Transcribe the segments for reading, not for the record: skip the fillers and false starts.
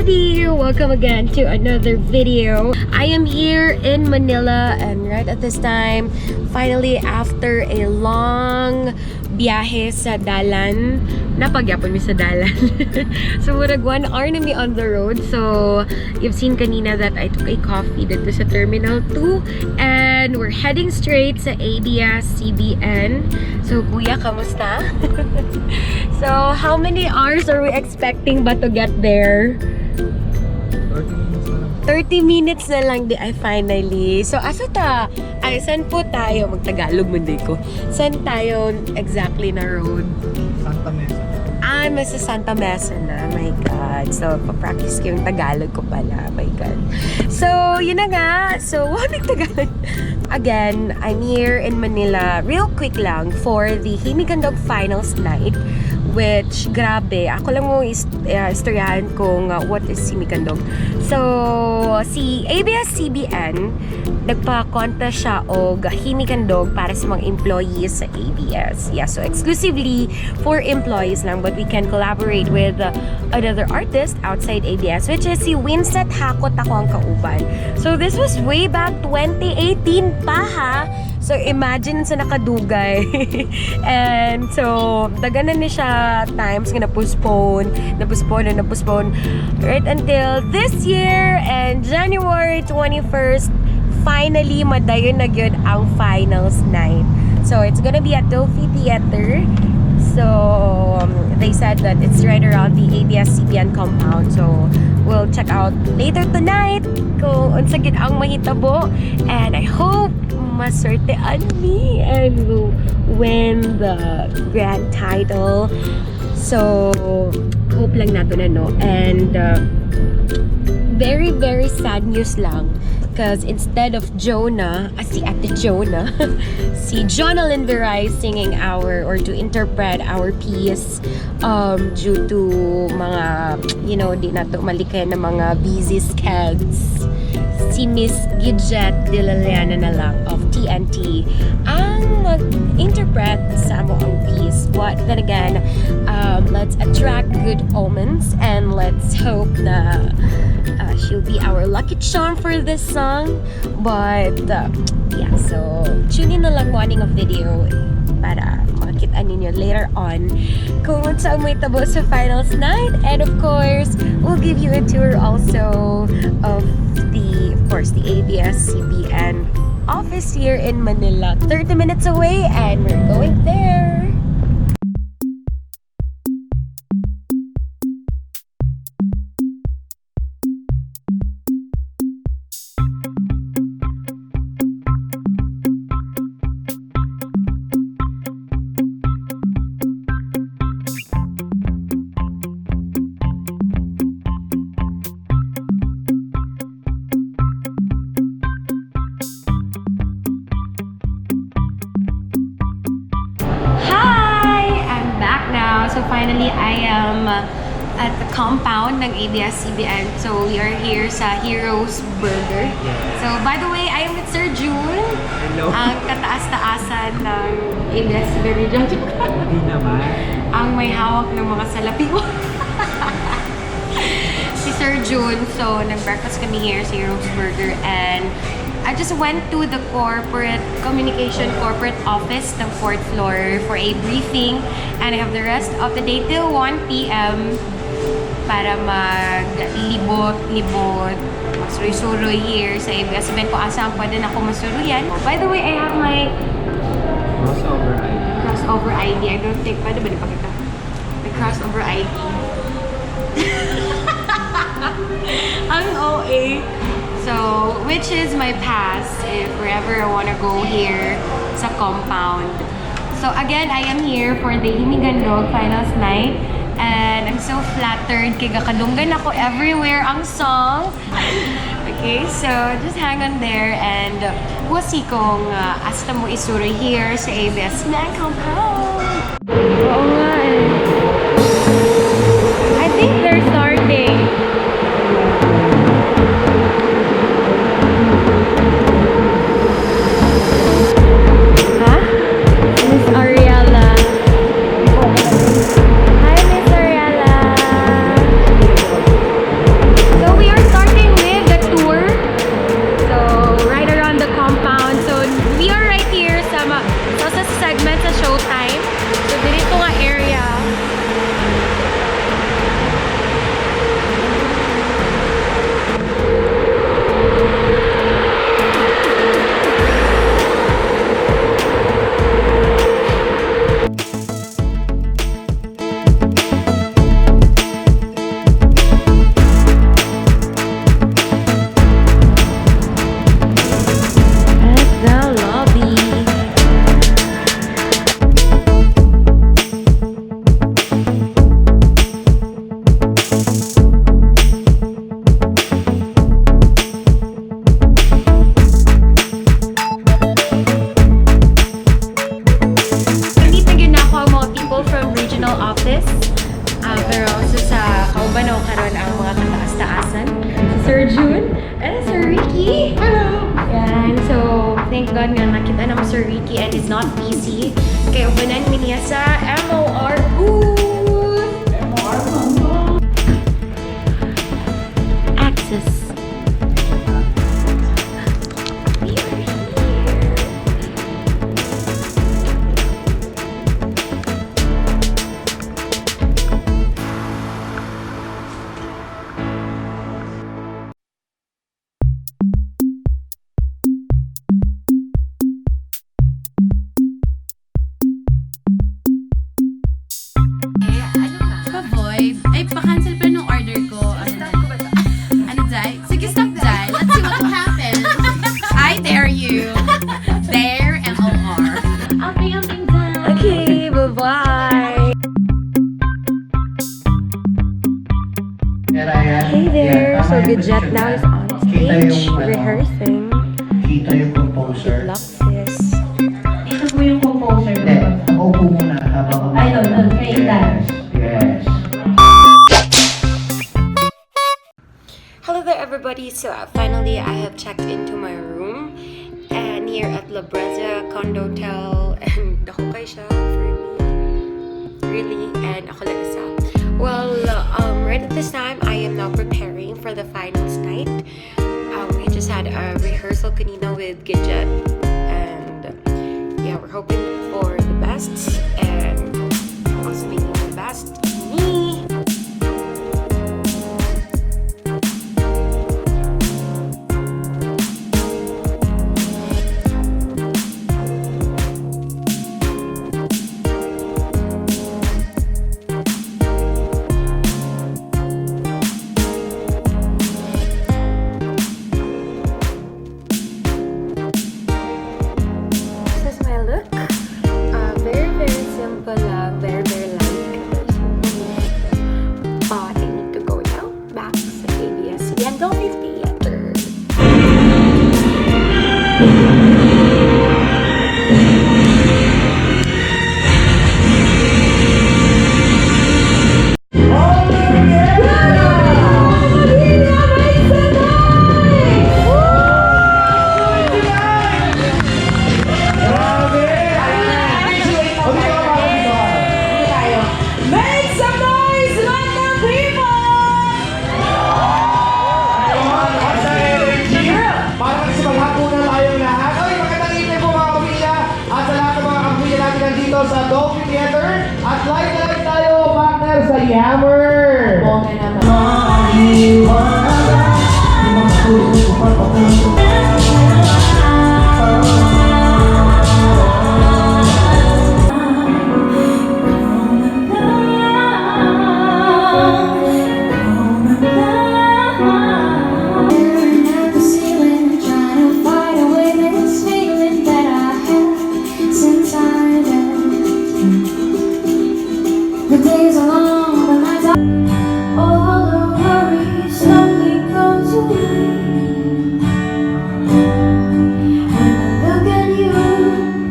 Everybody! Welcome again to another video. I am here in Manila and right at this time, finally after a long biyahe sa dalan, napagyapon mi sa dalan. So murag 1 hour na mi on the road. So you've seen kanina that I took a coffee dito sa Terminal 2 and we're heading straight sa ABS-CBN. So kuya, kamusta? So how many hours are we expecting ba to get there? 30 minutes na lang. 30 minutes na lang di ay finally. So asa ta? Ay, saan po tayo? Magtagalog man di ko. Saan tayo exactly na road? Santa Mesa. Ah, nasa Santa Mesa na. My God. So, pa-practice ko yung Tagalog ko pala. My God. So, yun na nga. So, wow, nag-Tagalog. Again, I'm here in Manila real quick lang for the Himig Handog Finals Night, which, grabe, ako lang mo istoryahan kung what is Himig Handog. So, si ABS-CBN, nagpa-contest siya og Himig Handog para sa mga employees sa ABS. Yeah, so exclusively for employees lang, but we can collaborate with another artist outside ABS, which is si Winsett Hakot ako ang kauban. So this was way back 2018 pa ha. So imagine sa nakadugay. And so daganan ni siya times nga na-postpone, na-postpone, na na-postpone right until this year and January 21st, finally madayon na gyud ang finals night. So it's gonna be at Dolphy Theater. So they said that it's right around the ABS-CBN compound. So we'll check out later tonight kung unsa gid ang mahitabo, and I hope maswertean me and will win the grand title. So hope lang nato na, no. And very, very sad news lang because instead of Jonah, si Ate Jonah, si Jonalyn Viray singing our or to interpret our piece due to mga, di nato malikay na mga busy skeds, si Miss Gidget de la Llana na lang of TNT ang mag-interpret sa amo ang piece. But then again, let's attract good omens and let's hope na she'll be our lucky charm for this song. But yeah, so tune in na lang mo aning video para makita ninyo later on kung unsa ang mahitabo sa finals night. And of course, we'll give you a tour also of the, of course, the ABS-CBN office here in Manila. 30 minutes away and we're going there. Hi! I'm back now. So finally, I am at the compound ng ABS-CBN. So we are here sa Heroes Burger. So by the way, I am with Sir June. Hello. Ang kataas-taasan ng ABS-CBN region. Hindi naman. Ang may hawak ng mga salapi. Si Sir June. So, nag-breakfast kami here sa Heroes Burger and I just went to the corporate communication corporate office ng fourth floor for a briefing and I have the rest of the day till 1 p.m. para maglibot-libot, magsuroy-suroy here sa ABS-CBN kung asa ang pwede na ako masuruyan. By the way, I have my Crossover ID. Crossover ID. I don't think, pwede ba ipakita? My crossover ID. Ang OA. So, which is my pass if wherever I wanna go here sa compound. So again, I am here for the Himig Handog Finals Night. And I'm so flattered kay gakadunggan ako everywhere ang song. Okay, so just hang on there and we'll see kung asa mo isuroy here sa ABS-CBN compound. Oo nga eh. I think they're starting. Ha? Miss Ariela. Hi, Miss Ariela. Sir June and Sir Ricky. Hello! Yan. So, thank God nga nakita na mo Sir Ricky and is not busy. Kaya ubanan mi niya sa MOR booth! Access. We are here. Ano ka? Pa-void. Ay, pa-cancel pa nung order ko. Ano Stop ko ba to? Ano, Jai? Sige, stop, Jai. Let's see what will happen. I dare you. Dare M-O-R. Amping, amping, Jai. Okay, bye-bye! Hey there! So, Gidget now is on stage rehearsing. Kita yung composer. Good luck, sis. Dito po yung composer. Hindi, nakaupo muna habang Ay, doon, doon, kay Ethan. Yes. Hello there, everybody. So finally, I have checked into my room and here at La Breza Condotel and dako kay siya for me. Really, and ako lang isa. Well, right at this time, I am now preparing for the finals night. We just had a rehearsal kanina with Gidget and yeah, we're hoping for the best and also making the best me. This is my look. Very, very simple lang. Very, very light. But I need to go now back sa ABS-CBN Dolphy Theater. Make some noise, London people! Para magsimaghapunan tayong lahat. Oy, magandang evening po, mga kapamilya. At sa lahat ng mga kapamilya natin nandito sa Dolphy Theater. At live na live tayo, partner, sa Yammer. Staring at the ceiling, trying to fight away this feeling that I have since I left. The days are long, the nights are. All the worries slowly goes away. When I look at you,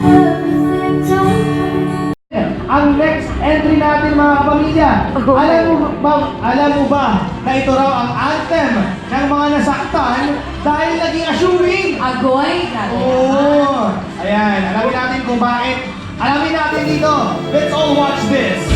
everything's okay. Ang next entry natin, mga kapamilya. Alam mo ba na ito raw ang anthem ng mga nasaktan dahil naging assuming? Agoy! Grabe. Oo. Ayan, alamin natin kung bakit. Alamin natin dito. Let's all watch this.